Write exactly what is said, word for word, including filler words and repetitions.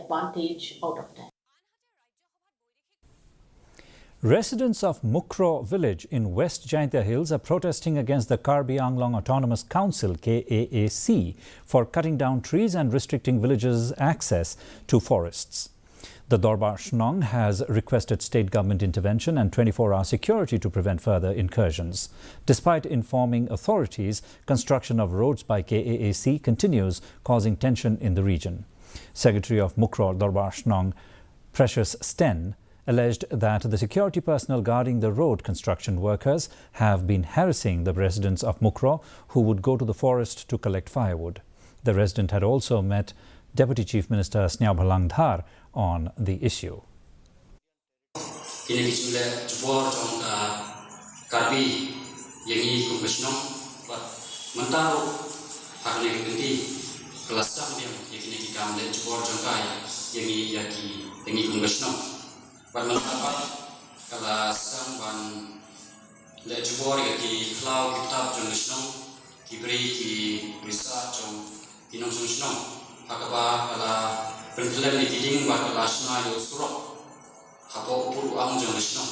advantage out of that. Residents of Mukroh village in West Jaintia Hills are protesting against the Karbi Anglong Autonomous Council, K A A C, for cutting down trees and restricting villagers' access to forests. The Dorbar Shnong has requested state government intervention and twenty-four hour security to prevent further incursions. Despite informing authorities, construction of roads by K A A C continues, causing tension in the region. Secretary of Mukroh Dorbar Shnong, Precious Sten, alleged that the security personnel guarding the road construction workers have been harassing the residents of Mukroh, who would go to the forest to collect firewood. The resident had also met Deputy Chief Minister Sniawbhalang Dhar on the issue. Kine ki jingleh jubor jong ka Karbi ïa ngi kum ka shnong, bad mynta ruh ha kane ka kynti ka la sdang biang ïa kine ki kam leh jubor jong ka ïa ngi, ïa ki, ïa ngi kum ka shnong. Bad mynta pat ka la sdang ban leh jubor ïa ki khlaw ki btap jong ka shnong, ki bri ki brisat jong ki nongshong shnong, ha kaba ka la pynkhlem ïa ki dieng bad ka la shna ïa u surok hapoh u pud u ang jong ka shnong.